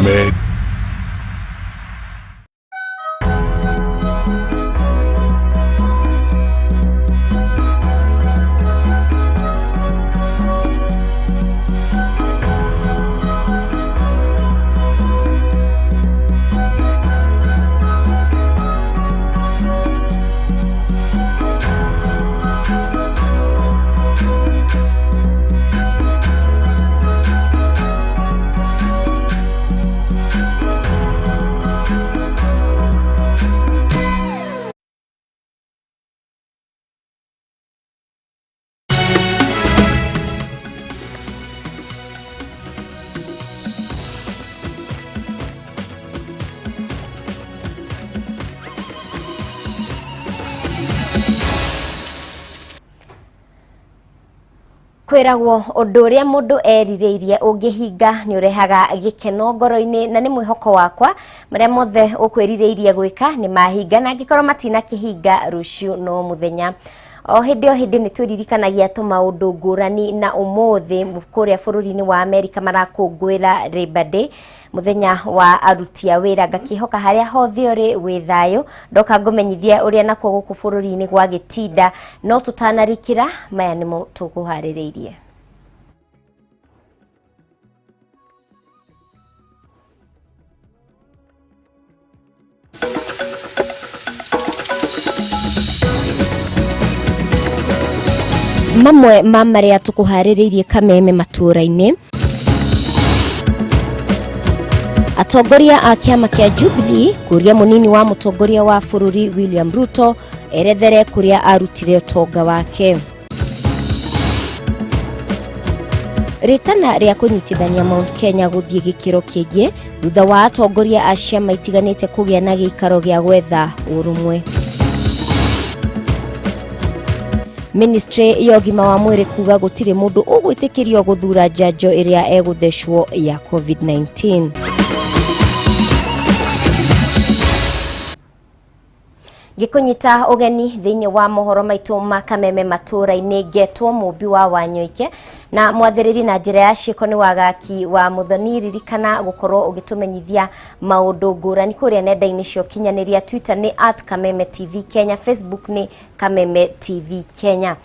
Kameme. Kwĩragwo ũndũ ũrĩa mũndũ erirĩirie ũngĩhinga nĩ ũrehaga gĩkeno ngoro-inĩ, na nĩ mwĩhoko wakwa marĩa mothe ũkwĩrirĩirie gwĩka nĩ mahinga, na angĩkorwo matinakĩhinga rũciũ no mũthenya. O hĩndĩ o hĩndĩ nĩ twĩririkanagia tũmaũndũ ngũrani, na ũmũthĩ kũrĩa bũrũri-inĩ wa Amerika marakũngũĩra Labor Day, mũthenya wa aruti a wĩra. Ngakĩhoka harĩa hothe ũrĩ wĩ thayũ. Ndoka ngũmenyithia ũrĩa nakuo gũkũ bũrũri-inĩ gwagĩtinda, no tũtanarikĩra maya nĩmo tũkũharĩrĩirie. Mamwe ma marĩa tũkũharĩrĩirie Kameme matũũra-inĩ: atongoria a kĩama kĩa Jubilee kũria mũnini wa mũtongoria wa bũrũri William Ruto erethere kũrĩa arutire ũtonga wake. Rĩtana rĩa kũnyitithania Mount Kenya gũthiĩ gĩkĩro kĩngĩ thutha wa atongoria a ciama itiganĩte kũgĩa na gĩikaro gĩa gwetha ũrũmwe. Ministry ya ũgima wa mwĩrĩ kuga gũtirĩ mũndũ ũgwĩtĩkĩrio gũthura njanjo ĩrĩa egũthecwo ya COVID-19. Ngĩkũnyita ũgeni thĩinĩ wa mohoro maitũ ma Kameme matũũra-inĩ, ngetwo Mũmbi wa Wanyoike na mwathĩrĩri na njĩra ya ciĩko nĩ Wagaki wa Mũthoni. Ririkana gũkorwo ũgĩtũmenyithia maũndũ ngũrani kũrĩa nenda-inĩ cia ũkinyanĩria. Twitter nĩ @KamemeTV Kenya, Facebook nĩ Kameme TV Kenya.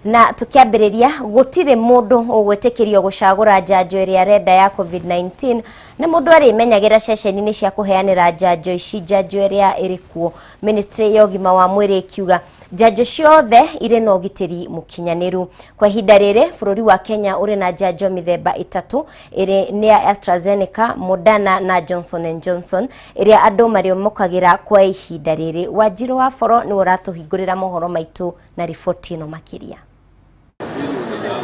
Na tukiambĩrĩria, gũtirĩ mũndũ ũgwĩtĩkĩrio gũcagũra njanjo ĩrĩa arenda ya COVID-19, na mũndũ arĩmenyagĩra ceceni-inĩ cia kũheanĩra njanjo ici njanjo ĩrĩa ĩrĩ kuo. Ministry ya ũgima wa mwĩrĩ ĩkiuga njanjo ciothe irĩ na ũgitĩri mũkinyanĩru. Kwa ihinda rĩrĩ bũrũri wa Kenya ũrĩ na njanjo mĩthemba ĩtatũ, ĩrĩ nĩ ya AstraZeneca, Moderna na Johnson and Johnson, ĩrĩa andũ marĩamũkagĩra kwa ihinda rĩrĩ. Wanjirũ wa Boro nĩwe ũratũhingũrĩra mohoro maitũ na riboti ĩno makĩria.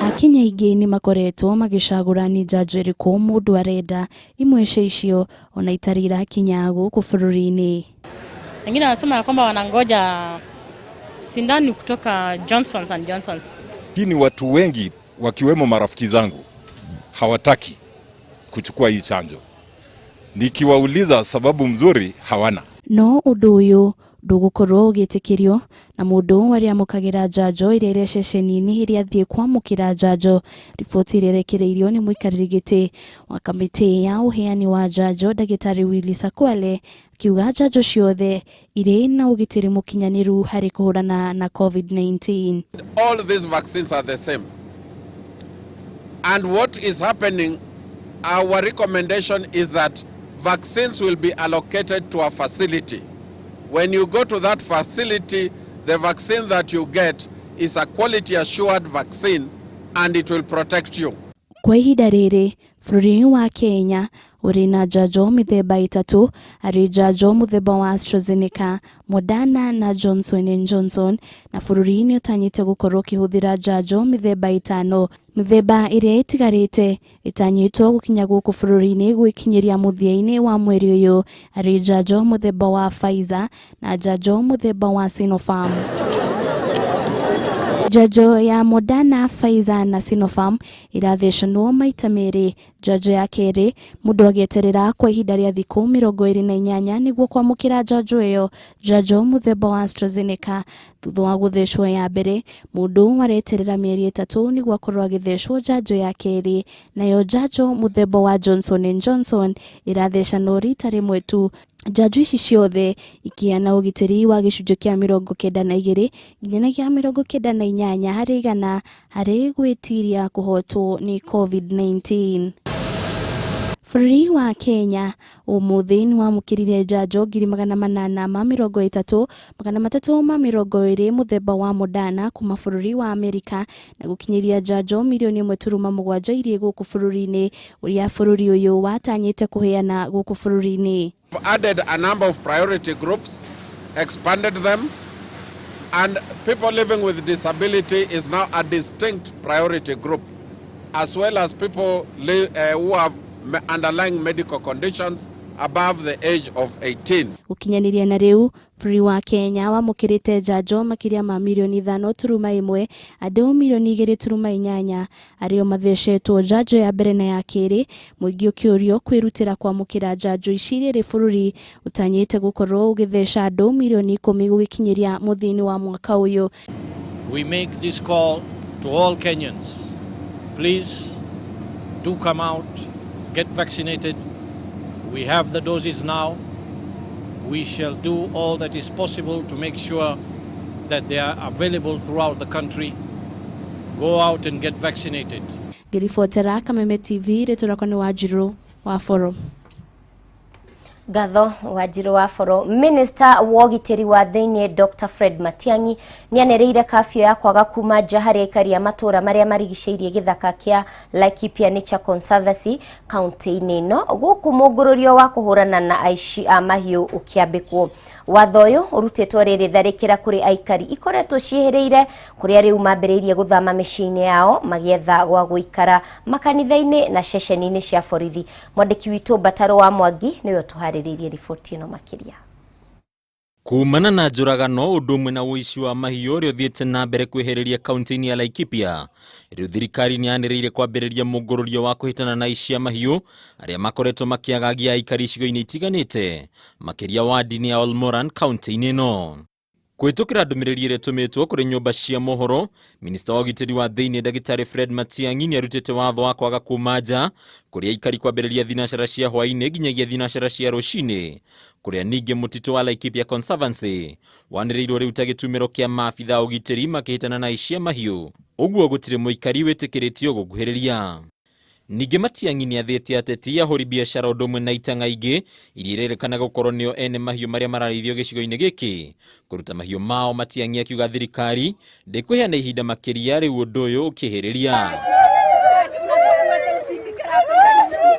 Akenya aingĩ nĩ makoretwo magĩcagũra nĩ njanjo ĩrĩkũ mũndũ arenda, imwe cia icio ona itarĩ irakinya gũkũ bũrũri-inĩ. Wengine wanasema ya kwamba wanangoja sindano kutoka Johnsons and Johnsons. Lakini watu wengi wakiwemo marafiki zangu hawataki kuchukua hii chanjo. Nikiwauliza sababu mzuri, hawana. No ũndũ ũyũ ndũgũkorwo ũgĩtĩkĩrio, na mũndũ arĩamũkagĩra njanjo ĩrĩa ĩrĩ ceceni-inĩ ĩrĩa athiĩ kwamũkĩra njanjo. Riboti ĩrĩa ĩrekereirio nĩ mũikarĩri gĩtĩ wa kamĩtĩ ya ũheani wa njanjo, ndagĩtarĩ Willis Akwale, akiuga njanjo ciothe irĩ na ũgitĩri mũkinyanĩru harĩ kũhũrana na COVID-19. All these vaccines are the same. And what is happening, our recommendation is that vaccines will be allocated to a facility. When you go to that facility, the vaccine that you get is a quality assured vaccine and it will protect you. Kwa ihinda rĩrĩ bũrũri wa Kenya ũrĩ na njanjo mĩthemba ĩtatũ, arĩ njanjo mũthemba wa AstraZeneca, Moderna na Johnson and Johnson, na bũrũri nĩ ũtanyĩte gũkorwo ũkĩhũthĩra njanjo mĩthemba ĩtano. Mĩthemba ĩrĩa ĩtigarĩte ĩtanyĩtwo gũkinya gũkũ bũrũri-inĩ gwĩkinyĩria mũthia-inĩ wa mweri ũyũ, arĩ njanjo mũthemba wa Pfizer na njanjo mũthemba wa Sinopharm. Njanjo ya Moderna, Pfizer na Sinopharm irathecanwo maita merĩ. Njanjo ya kerĩ mũndũ agĩeterera kwa ihinda rĩa thikũ 28 nĩguo kwamũkĩra njanjo ĩyo. Njanjo mũthemba wa AstraZeneca thutha wa gũthecwo ya mbere mũndũ areterera mĩeri 3 nĩguo akorwo agĩthecwo njanjo ya kerĩ. Nayo njanjo mũthemba wa Johnson & Johnson irathecanwo rita rĩmwe tu. Njanjo ici ciothe ikĩheana ũgitĩri wa gĩcunjĩ kĩa 92 nginyagia 98 harĩ igana harĩ gwĩtiria kũhotwo nĩ COVID-19. Bũrũri wa Kenya ũmũthĩ nĩwamũkĩrire njanjo 830,320 mũthemba wa Moderna kuma bũrũri wa Amerika na gũkinyĩria njanjo mirioni 1.7 iria gũkũ bũrũri-inĩ ũrĩa bũrũri ũyũ watanyĩte kũheana gũkũ bũrũri-inĩ. Added a number of priority groups, expanded them, and people living with disability is now a distinct priority group, as well as people who have underlying medical conditions above the age of 18. Gũkinyanĩria na rĩu bũrũri wa Kenya wamũkĩrĩte njanjo makĩria ma mirioni 5.1, andũ mirioni 2.8 arĩa mathecetwo njanjo ya mbere na ya kerĩ, mũingĩ ũkĩũrio kwĩrutĩra kwamũkĩra njanjo ici rĩrĩ bũrũri ũtanyĩte gũkorwo ũgĩtheca andũ mirioni 10 gũgĩkinyĩria mũthia-inĩ wa mwaka ũyũ. We make this call to all Kenyans. Please do come out, get vaccinated. We have the doses now. We shall do all that is possible to make sure that they are available throughout the country. Go out and get vaccinated. Ngĩribotera Kameme TV, rĩtwa rĩakwa nĩ Wanjirũ wa Boro. Ngatho Wanjirũ wa Boro. Minister wa ũgitĩri wa thĩinĩ Dr. Fred Matiang'i nĩanĩrĩire kafyu ya kwaga kuma nja harĩ aikari a matũũra marĩa marigicĩirie gĩthaka kĩa Laikipia Nature Conservancy kaunti-inĩ ĩno, gũkũ mũngũrũrio wa kũhũrana na aici a mahiũ ũkĩambĩkwo. Watho ũyũ ũrutĩtwo rĩrĩ tharĩkĩra kũrĩ aikari ikoretwo ciĩhĩrĩire kũrĩa rĩu mambĩrĩirie gũthama mĩciĩ-inĩ yao magĩetha gwa gũikara makanitha-inĩ na ceceni-inĩ cia borithi. Mwandĩki witũ Mbataro wa Mwangi nĩwe ũtũharĩrĩirie riboti ĩno makĩria. Kumana na njũragano ũndũ ũmwe na ũici wa mahiũ ũrĩa ũthiĩte na mbere kwĩhĩrĩria kaunti-inĩ ya Laikipia, rĩu thirikari nĩyanĩrĩire kwambĩrĩria mũngũrũrio wa kũhĩtana na aici a mahiũ arĩa makoretwo makĩagagia aikari icigo-inĩ itiganĩte, makĩria wadi-inĩ ya Olmoran kaunti-inĩ ĩno. Kũhĩtũkĩra ndũmĩrĩri ĩrĩa ĩtũmĩtwo kũrĩ nyũmba cia mohoro, minista wa ũgitĩri wa thĩinĩ ndagĩtarĩ Fred Matiang'i nĩarutĩte watho wa kwaga kuma nja kũrĩ aikari kwambĩrĩria thinacara cia hwaĩ-inĩ nginyagia thinacara cia rũcinĩ, kũrĩa ningĩ mũtitũ wa Laikipia Conservancy wanĩrĩirwo rĩu ta gĩtumĩro kĩa maabitha a ũgitĩri makĩhĩtana na aici a mahiũ, ũguo gũtirĩ mũikari wĩtĩkĩrĩtio gũkuhĩrĩria. Ningĩ Matiang'i nĩathĩte ateti ahũri biacara ũndũ ũmwe na itang'a ingĩ iria irerĩkana gũkorwo nĩo ene mahiũ marĩa mararĩithio gĩcigo-inĩ gĩkĩ kũruta mahiũ mao. Matiang'i akiuga thirikari ndĩkũheana ihinda makĩria rĩu ũndũ ũyũ ũkĩhĩrĩria.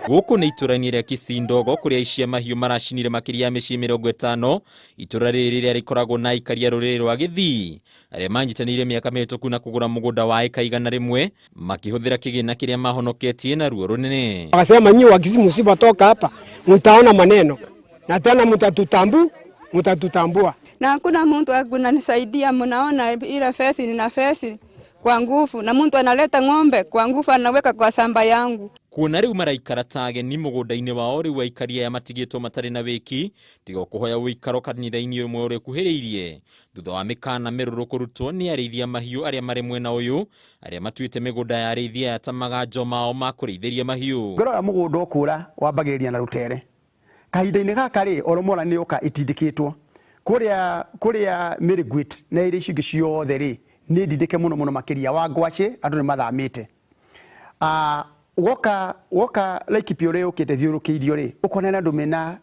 Gũkũ nĩ itũra-inĩ rĩa Kisii Ndogo kũrĩa aici a mahiũ maracinire makĩria ya mĩciĩ 50. Itũra rĩrĩ rĩrĩa rĩkoragwo na aikari a rũrĩrĩ rwa Gĩthii arĩa manyitanĩire mĩaka mĩhĩtũku na kũgũra mũgũnda wa ĩka 100 makĩhũthĩra kĩgĩna kĩrĩa mahonoketie na ruo rũnene. Wakasema nyinyi wa Kisii msipotoka hapa mtaona maneno na tena mtatutambua. Na hakuna mtu akunanisaidia, mnaona ile fesi nina fesi kwa nguvu na mtu analeta ng'ombe kwa nguvu anaweka kwa samba yangu. Kuona rĩu maraikara ta ageni mũgũnda-inĩ wao, rĩu aikari aya matigĩtwo matarĩ na wĩki tiga kũhoya ũikaro kanitha-inĩ ũmwe ũrĩa ũkuhĩrĩirie thutha wa mĩkana mĩrũrũ kũrutwo nĩ arĩithia mahiũ arĩa marĩ mwena ũyũ arĩa matuĩte mĩgũnda ya arĩithia aya ta maganjo mao ma kũrĩithĩria mahiũ. Ngĩrora mũgũnda ũkũra wambagĩrĩria na rũtere. Kahinda-inĩ gaka rĩ Olmoran nĩ yũka ĩtindĩkĩtwo kũrĩa Mĩrĩgwit na iria icio ingĩ ciothe rĩ nĩ ndindĩke mũno mũno makĩria wa ngwacĩ andũ nĩ mathamĩte. Woka Laikipia ũrĩa ũkĩte thiũrũkĩirio rĩ ũkona na andũ mena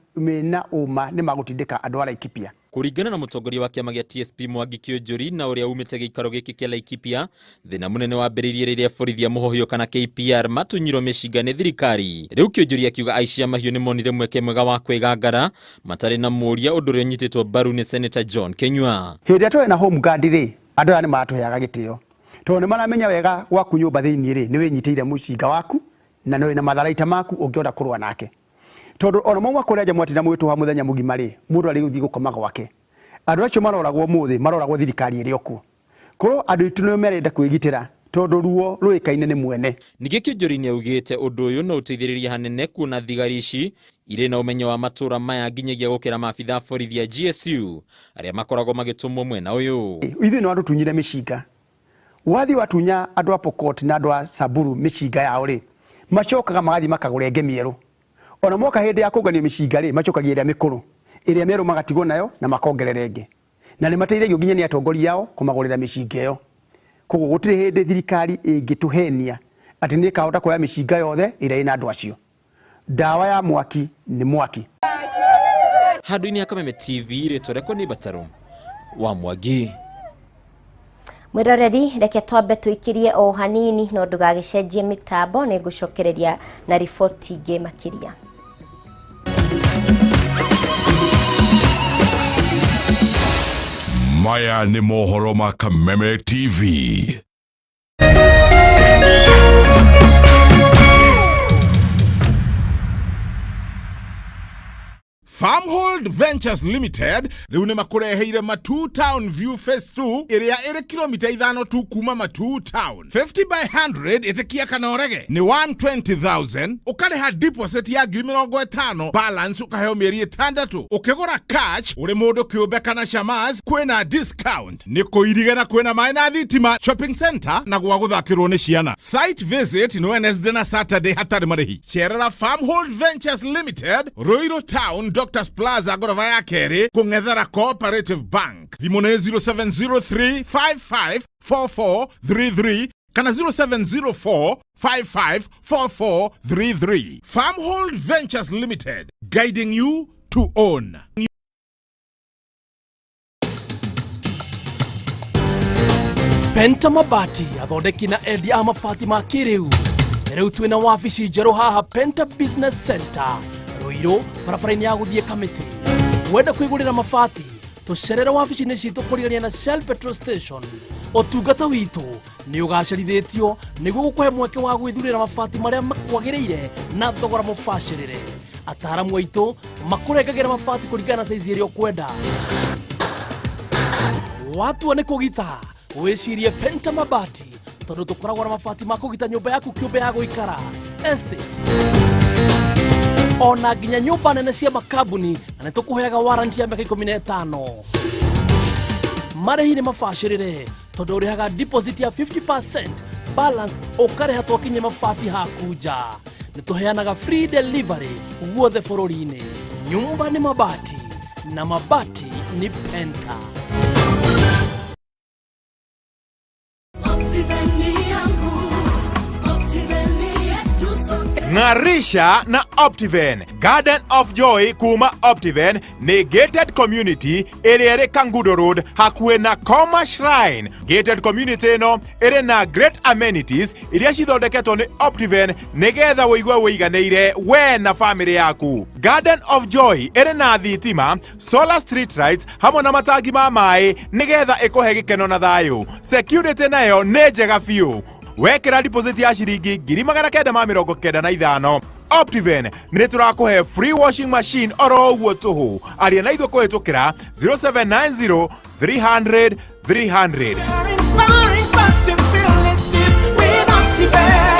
ũma nĩ magũtindĩka andũ a Laikipia. Kũringana na mũtongoria wa kĩama gĩa TSP Mwangi Kĩũnjũri na ũrĩa umĩte gĩikaro gĩkĩ kĩa Laikipia, thĩna mũnene wambĩrĩirie rĩrĩa borithi a Mũhohio kana KPR matunyirwo mĩcinga nĩ thirikari. Rĩu Kĩũnjũri akiuga aici a mahiũ nĩ monire mweke mwega wa kwĩgangara matarĩ na mũũria, ũndũ ũrĩa ũnyitĩtwo mbaru nĩ Senator John Kenyua. Hĩndĩ ĩrĩa twarĩ na home guard rĩ andũ aya nĩ maratũheaga gĩtĩo tondũ nĩ maramenya wega gwaku nyũmba thĩinĩ rĩ nĩ wĩnyitĩire mũcinga waku na nĩ wĩna matharaita maku ũngĩenda kũrũa nake. Tondũ ona mauma kũrĩa nja mwatinda mũgĩtũha mũthenya mũgima rĩ mũndũ arĩ gũthiĩ gũkoma gwake. Andũ acio maroragwo mũthĩ maroragwo thirikari ĩrĩ okuo. Korwo andũ aitũ nĩo marenda kwĩgitĩra tondũ ruo rũĩkaine nĩ mwene. Ningĩ Kĩonjori nĩaugĩte ũndũ ũyũ no ũteithĩrĩrie hanene kuona thigari ici irĩ na ũmenyo wa matũra maya nginyagia gũkĩra maabitha a borithi a GSU arĩa makoragwo magĩtũmwo mwena ũyũ. Ithuĩ no andũ tunyire mĩcinga, wathiĩ watunya andũ a Pokot na andũ a Samburu mĩcinga yao rĩ, macokaga magathiĩ makagũra ĩngĩ mĩerũ. Ona moka hĩndĩ ya kũngania mĩcinga rĩ, macokagia ĩrĩa mĩkũrũ, ĩrĩa mĩerũ magatigwo nayo na makongerera ĩngĩ. Na nĩ mateithagio nginya nĩ atongoria ao kũmagũrĩra mĩcinga ĩyo. Koguo gũtirĩ hĩndĩ thirikari ĩngĩtũhenia atĩ nĩ ĩkahota kuoya mĩcinga yothe ĩrĩa ĩna andũ acio. Ndawa ya mwaki nĩ mwaki. Handũ-inĩ ha Kameme TV rĩtwa rĩakwa nĩ Bataro wa Mwangi. Mwiroreri reke twambe tuikirie o hanini no ndũgagĩcenjie mĩtambo nĩ ngũcokereria na riboti ingĩ makĩria. Maya nĩ mohoro ma Kameme TV. Farmhold Ventures Limited rĩu nĩ makũreheire Matuu Town View Phase 2 ĩrĩa ĩrĩ kilomita 5 tu kuma Matuu Town. 50 by 100 ĩtĩkia kana ũrege nĩ 120,000, ũkarĩha deposit ya 50,000, balance ũkaheo mĩeri 6. Ũkĩgũra cash ũrĩ mũndũ kĩũmbe kana shamas kwĩna discount. Nĩ kũirige na kwĩna maĩ na thitima, shopping center na gwa gũthakĩrwo nĩ ciana. Site visit nĩ Wednesday na Saturday hatarĩ marĩhi. Cerera Farmhold Ventures Limited, Ruiru Town, Doctors Plaza, ngoroba ya kerĩ, kũng'ethera Cooperative Bank. Thimũ nĩ 0703 554433 kana 0704 554433. Farmhold Ventures Limited, guiding you to own. Penta Mabati athondeki na endia a mabati ma kĩrĩu. Rĩu twĩna wabici njerũ haha Penta Business Center Ruiru, barabara-inĩ ya gũthiĩ Kamĩtĩ. Wenda kwĩgũrĩra mabati, tũcerere wabici-inĩ citũ kũrigania na Shell Petrol Station. Ũtungata witũ nĩ ũgacĩrithĩtio nĩguo gũkũhe mweke wa gwĩthurĩra mabati marĩa makwagĩrĩire na thogora mũbacĩrĩre. Ataaramu aitũ makũrengagĩra mabati kũringana na saizi ĩrĩa ũkwenda. Watua nĩ kũgita, wĩcirie Penta Mabati tondũ tũkoragwo na mabati ma kũgita nyũmba yaku kĩũmbe ya gũikara, estates, ona nginya nyũmba nene cia makambuni, na nĩ tũkũheaga warranty ya mĩaka 15. Marĩhi nĩ mabacĩrĩre tondũ ũrĩhaga deposit ya 50%, balance ũkarĩha twakinye mabati haku nja. Nĩ tũheanaga free delivery guothe bũrũri-inĩ. Nyumba nĩ mabati na mabati nĩ Penta. Ng'arisha na Optiven. Garden of Joy kuma Optiven nĩ gated community ĩrĩa ĩrĩ Kangudo Road hakuhĩ na Koma Shrine. Gated community ĩno ĩrĩ na great amenities iria cithondeketwo nĩ Optiven nĩgetha ũigue wĩiganĩire we na famĩlĩ yaku. Garden of Joy ĩrĩ na thitima, solar street lights hamwe na matangi ma maĩ nĩgetha ĩkũhe gĩkeno na thayũ. Security nayo nĩ njega biũ. Wekĩra deposit ya ciringi 995,000, Optiven nĩ tũrakũhe free washing machine oro ũguo tũhũ. Aria na ithuĩ kũhĩtũkĩra 0790 300 300. Inspiring possibilities with Optiven.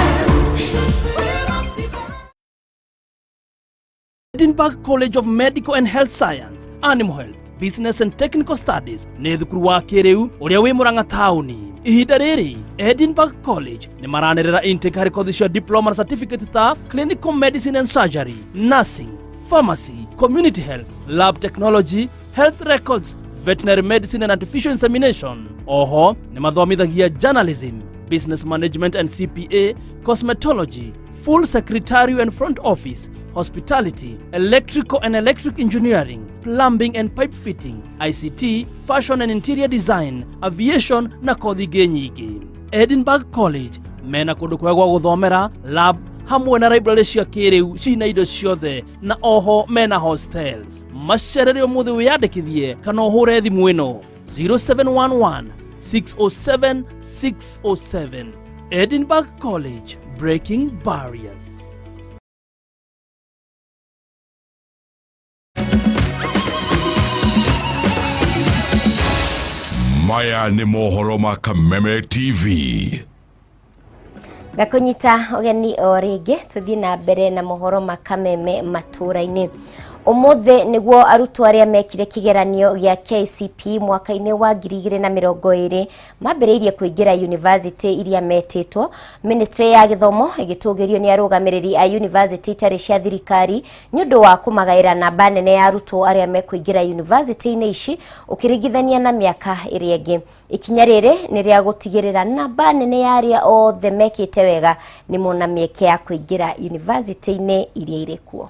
Edinburgh College of Medical and Health Science, Animal Health, Business and Technical Studies nĩ thukuru wa kĩrĩu ũrĩa wĩ Murang'a taũni. Ihinda rĩrĩ Edinburgh College nĩ maranĩrĩra intake harĩ kothi cia diploma na certificate ta Clinical Medicine and Surgery, Nursing, Pharmacy, Community Health, Lab Technology, Health Records, Veterinary Medicine and Artificial Insemination. Oho nĩ mathomithagia Journalism, Business Management and CPA, Cosmetology, Full Secretarial and Front Office, Hospitality, Electrical and Electric Engineering, Plumbing and Pipe Fitting, ICT, Fashion and Interior Design, Aviation na kothi ingĩ nyingĩ. Edinburgh College mena kũndũ kwega gwa gũthomera, lab hamwe na library cia kĩrĩu cina indo ciothe, na oho mena hostels. Macerere ũmũthĩ wĩyandĩkithie kana ũhũre thimũ ĩno 0711 607 607. Edinburgh College, breaking barriers. Maya nĩ mohoro ma Kameme TV. Ngakunyita ũgeni o rĩngĩ tũthiĩ na mbere na mohoro ma Kameme matũra-inĩ. Ũmũthĩ nĩguo arutwo arĩa mekire kĩgeranio gĩa KCPE mwaka-inĩ wa 2020 mambĩrĩirie kũingĩra university iria metĩtwo. Ministry ya gĩthomo ĩgĩtũgĩrio nĩ arũgamĩrĩri a university itarĩ cia thirikari nĩ ũndũ wa kũmagaĩra namba nene ya arutwo arĩa mekũingĩra university-inĩ ici ũkĩringithania na mĩaka ĩrĩa ĩngĩ. Ikinya rĩrĩ nĩ rĩa gũtigĩrĩra namba nene ya arĩa othe mekĩte wega nĩ mona mĩeke ya kũingĩra university-inĩ iria irĩ kuo.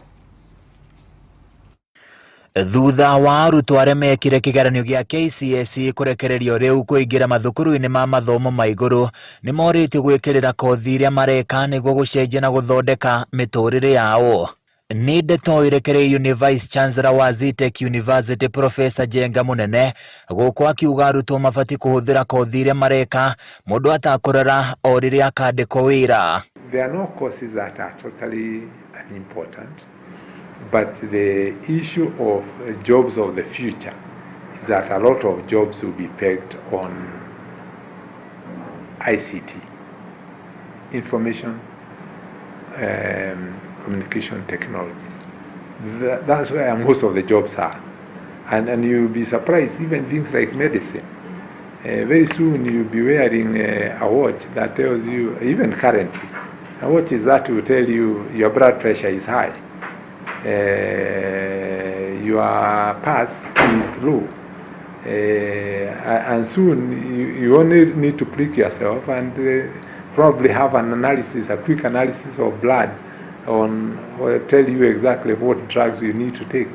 Thutha wa arutwo arĩa mekire kĩgeranio gĩa KCSE kũrekererio rĩu kũingĩra mathukuru-inĩ ma mathomo ma igũrũ nĩ morĩtio gwĩkĩrĩra kothi iria mareka nĩguo gũcenjia na gũthondeka mĩtũrĩre yao. Nĩ ndeto ĩrekereirio nĩ Vice Chancellor wa Zetech University Professor Njenga Munene gũkũ akiuga arutwo mabatiĩ kũhũthĩra kothi iria mareka mũndũ atakũrora o rĩrĩa akandĩkwo wĩra. There are no courses that are totally unimportant, but the issue of jobs of the future is that a lot of jobs will be pegged on ICT, information communication technologies. That's where most of the jobs are. And you'll be surprised, even things like medicine. Very soon you'll be wearing a watch that tells you, even currently, a watch is that will tell you your blood pressure is high, your pulse is low, and soon you only need to prick yourself and probably have an analysis, a quick analysis of blood on, or tell you exactly what drugs you need to take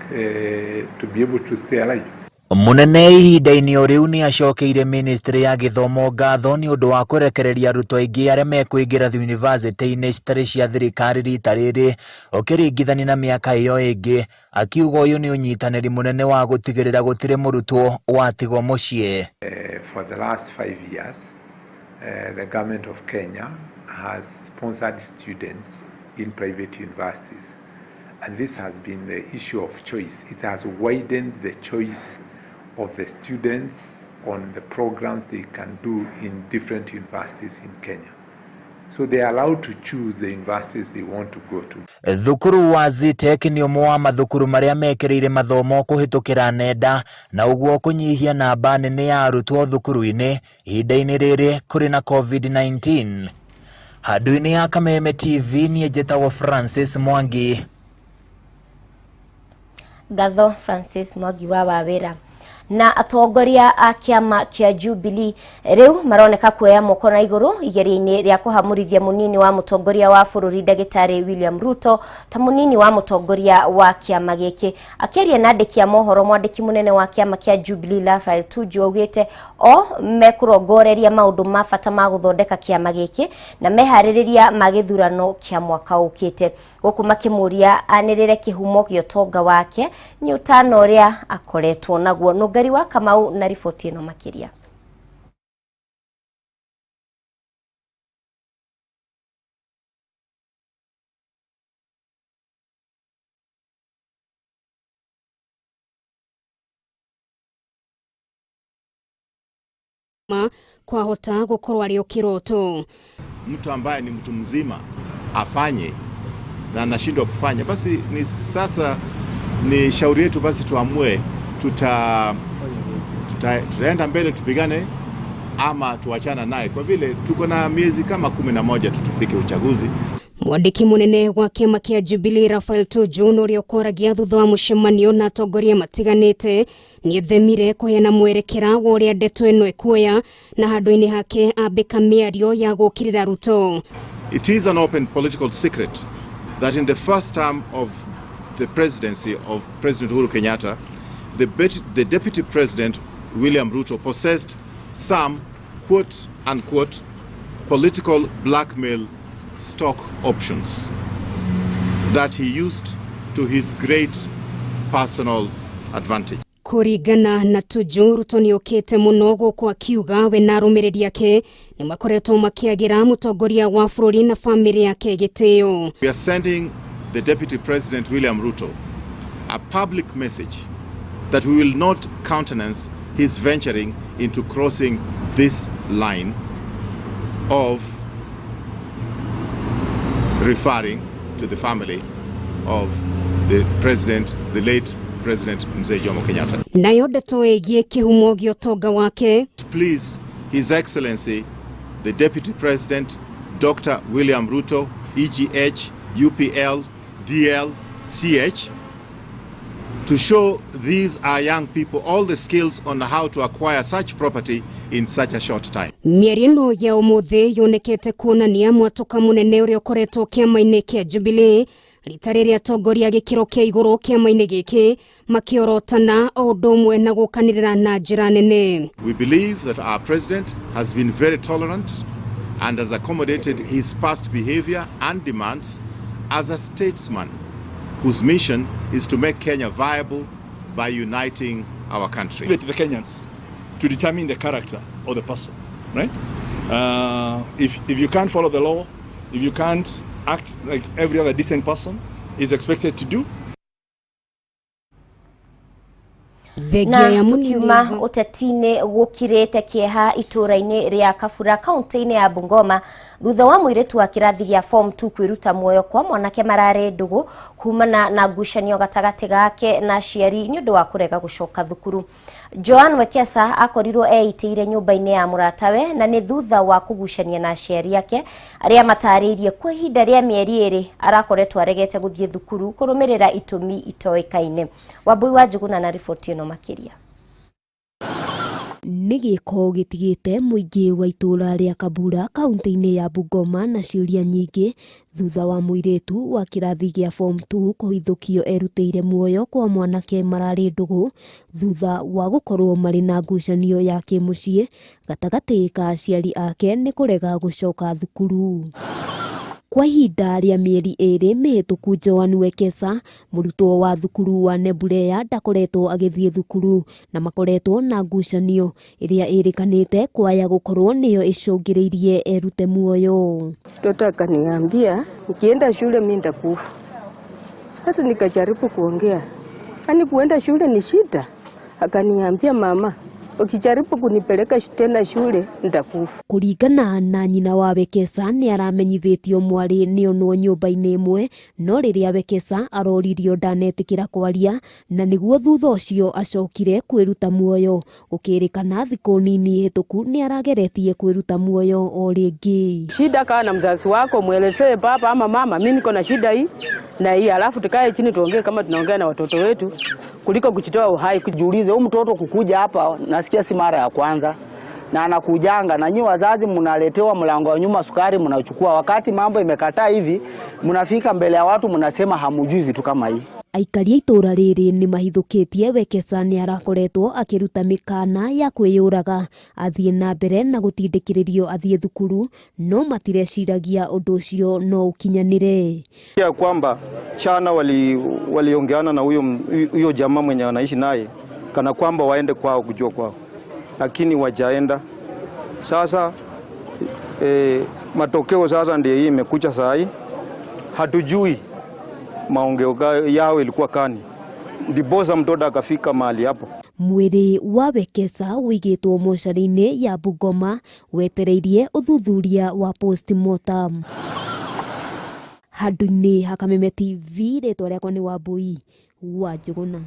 to be able to stay alive. Munene ihinda-inĩ o rĩu nĩ acokeire ministry ya gĩthomo ngatho nĩ ũndũ wa kũrekereria arutwo aingĩ arĩa mekũingĩra yunivasĩtĩ-inĩ citarĩ cia thirikari rita rĩrĩ ũkĩringithania na mĩaka ĩyo ĩngĩ, akiuga ũyũ nĩ ũnyitanĩri mũnene wa gũtigĩrĩra gũtirĩ mũrutwo watigwo mũciĩ. For the last 5 years, the government of Kenya has sponsored students in private universities, and this has been the issue of choice. It has widened the choice of the students on the programs they can do in different universities in Kenya. So they are allowed to choose the universities they want to go to. Thukuru wa Zetech nĩ ũmwe wa mathukuru marĩa mekĩrĩire mathomo kũhĩtũkĩra nenda na ũguo kũnyihia namba nene ya arutwo thukuru-inĩ ihinda-inĩ rĩrĩ kũrĩ na COVID-19. Handũ-inĩ ya Kameme TV niĩ njĩtagwo Francis Mwangi. Ngatho Francis Mwangi wa Wawĩra. Na atongoria a kĩama kĩa Jubilee rĩu maroneka kuoya moko na igũrũ igeria-inĩ rĩa kũhamũrithia mũnini wa mũtongoria wa bũrũri ndagĩtarĩ William Ruto ta mũnini wa mũtongoria wa kĩama gĩkĩ. Akĩaria na andĩki a mohoro, mwandĩki mũnene wa kĩama kĩa Jubilee Raphael Tuju augĩte o mekũrongoreria maũndũ ma bata ma gũthondeka kĩama gĩkĩ na meharĩrĩria ma gĩthurano kĩa mwaka ũkĩte, gũkũ makĩmũria anĩrĩre kĩhumo gĩa ũtonga wake nĩ ũtana ũrĩa akoretwo naguo. Nũngari wa Kamau na riboti ĩno makĩria. Kwahota gukorwo arĩ kĩroto. Mtu ambaye ni mtu mzima afanye na anashindwa kufanya, basi ni sasa ni shauri yetu, basi tuamue tutaenda mbele tupigane ama tuachana naye, kwa vile tuko na miezi kama 11 tutufike uchaguzi. Mwandĩki mũnene wa kĩama kĩa Jubilee Raphael Tuju ũrĩa ũkwaragia thutha wa mũcemanio na atongoria matiganĩte nĩethemire kũheana mwerekera wa ũrĩa ndeto ĩno ĩkuoya na handũ-inĩ hake ambĩka mĩario ya gũũkĩrĩra Ruto. It is an open political secret that in the first term of the presidency of President Uhuru Kenyatta, the Deputy President William Ruto possessed some quote unquote political blackmail stock options that he used to his great personal advantage. Kũringana na Tuju, Ruto nĩokĩte mũno gũkũ akiuga we na arũmĩrĩri ake nĩmakoretwo makĩagĩra mũtongoria wa bũrũri na bamĩrĩ yake gĩtĩo. We are sending the Deputy President William Ruto a public message that we will not countenance his venturing into crossing this line of referring to the family of the president, the late President Mzee Jomo Kenyatta. Nayo ndeto ĩgiĩ kĩhumo gĩa ũtonga wake. Please, His Excellency, the Deputy President, Dr. William Ruto, EGH, UPL, DL, CH, to show these our young people all the skills on how to acquire such property in such a short time. Mĩario ĩno ya ũmũthĩ yonekete kuonania mwatũka mũnene ũrĩa ũkoretwo kĩama-inĩ kĩa Jubilee rita rĩrĩa atongoria gĩkĩro kĩa igũrũ kĩama-inĩ gĩkĩ makĩorotana o ũndũ ũmwe na gũkanĩrĩra na njĩra nene. We believe that our president has been very tolerant and has accommodated his past behavior and demands as a statesman whose mission is to make Kenya viable by uniting our country. Leave it to the Kenyans to determine the character of the person, right? If you can't follow the law, if you can't act like every other decent person is expected to do. Na tukiuma ũteti-inĩ gũkirĩte kĩeha itũũra-inĩ rĩa Kabura kaunti-inĩ ya Bungoma thutha wa mũirĩtu wa kĩrathi gĩa form 2 kwĩruta muoyo kwa mwanake mararĩ ndũgũ kumana na ngucanio gatagatĩ gake na aciari nĩ ũndũ wa kũrega gũcoka thukuru. Joan Wekesa akorirwo eitĩire nyũmba-inĩ ya mũratawe na nĩ thutha wa kũgucania na aciari ake arĩa matarĩirie kwa ihinda rĩa mĩeri 2 arakoretwo aregete gũthiĩ thukuru kũrũmĩrĩra itũmi itoĩkaine. Wambui wa Njuguna na riboti ĩno makĩria. Nĩ gĩko gĩtigĩte mũingĩ wa itũũra rĩa Kabura kaunti-inĩ ya Bungoma na ciũria nyingĩ thutha wa mũirĩtu wa kĩrathi gĩa form 2 kũhithũkio erutĩire muoyo kwa mwanake mararĩ ndũgũ thutha wa gũkorwo marĩ na ngucanio ya kĩmũciĩ gatagatĩ ka aciari ake nĩ kũrega gũcoka thukuru. Kwa ihinda rĩa mĩeri 2 mĩhĩtũku Joan Wekesa mũrutwo wa thukuru wa Neburea ndakoretwo agĩthiĩ thukuru na makoretwo na ngucanio ĩrĩa ĩrĩkanĩte kwaya gũkorwo nĩyo ĩcũngĩrĩirie erute muoyo. Mtoto akaniambia nikienda shule mimi nitakufa. Sasa nikajaribu kuongea, yani kuenda shule ni shida. Akaniambia mama, ukijaribu kunipeleka tena shule nitakufa. Kuringana na nyina wa Wekesa nĩ aramenyithĩtio mwarĩ nĩonwo nyũmba-inĩ ĩmwe no rĩrĩa Wekesa aroririo ndanetĩkĩra kwaria na nĩguo thutha ũcio acokire kwĩruta muoyo. Gũkĩrĩkana thikũ nini hĩtũku nĩ arageretie kwĩruta muoyo o rĩngĩ. Shida kaa na mzazi wako mwelezee baba ama mama, mimi niko na shida hii na hii, alafu tukae chini tuongee kama tunaongea na watoto wetu kuliko kujitoa uhai. Kujiulize huyu mtoto kukuja hapa nasikia si mara ya kwanza na anakujanga na nyi wazazi mnaletewa mlango wa nyuma sukari mnachukua, wakati mambo imekataa hivi mnafika mbele ya watu mnasema hamujui vitu kama hii. Aikari a itũũra rĩrĩ nĩ mahithũkĩtie Wekesa nĩ arakoretwo akĩruta mĩkana ya kwĩyũraga athiĩ na mbere na gũtindĩkĩrĩrio athiĩ thukuru no matireciragia ũndũ ũcio no ũkinyanĩre. Ya kwamba chana waliongeana na huyo jamaa mwenye anaishi naye kana kwamba waende kwao kujua kwao, lakini wajaenda. Sasa matokeo sasa ndiye hii imekuja saa hii, hatujui maongeo yao ilikuwa kani ndiposa mtoto akafika mahali hapo. Mwĩrĩ wa Wekesa ũigĩtwo mocarĩ-inĩ ya Bungoma wetereirie ũthuthuria wa postmortem. Handũ-inĩ ha Kameme TV, rĩtwa rĩakwa nĩ Wambui wa Njuguna.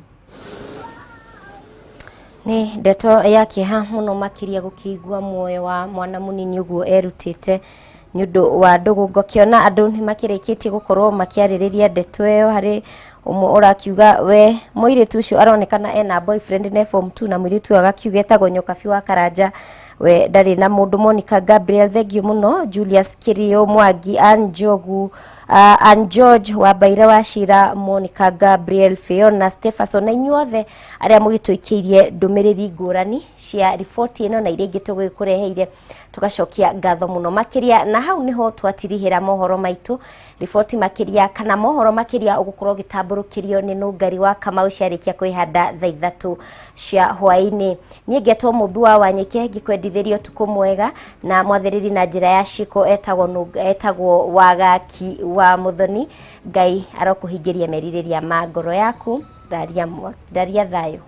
Nĩ ndeto ya kĩeha mũno makĩria gũkĩigua muoyo wa mwana mũnini ũguo erutĩte nĩ ũndũ wa ndũgũ. Ngũkĩona andũ nĩ makĩrĩkĩtie gũkorwo makĩarĩrĩria ndeto ĩyo, harĩ ũmwe ũrakiuga we mũirĩtu ũcio aronekana ena boyfriend ne form 2 na mũirĩtu ũyũ agakiuga etagwo Nyokabi wa Karanja, we ndarĩ na mũndũ. Monica Gabriel thengio mũno, Julius Kirio Mwangi, Ann Njogu, Ann George wa Mbaire wa Cira, Monica Gabriel, Fiona Stephenson na inyuothe arĩa mũgĩtũikĩirie ndũmĩrĩri ngũrani cia riboti ĩno na iria ingĩ tũgĩkũreheire, tũgacokia ngatho mũno makĩria. Na hau niho twatirihĩra mohoro maitũ, riboti makĩria kana mohoro makĩria ũgũkorwo ũgĩtambũrũkĩrio nĩ Nũngari wa Kamau ciarĩkia kwĩhanda thaa 3 cia hwaĩ-inĩ. Niĩ ngetwo Mũmbi wa Wanyike ngĩkwendithĩria ũtukũ mwega, na mwathĩrĩri na njĩra ya ciko etagwo Wagaki wa Muthoni. Ngai arokũhingĩria merirĩria ma ngoro yaku. Ndaria thayũ.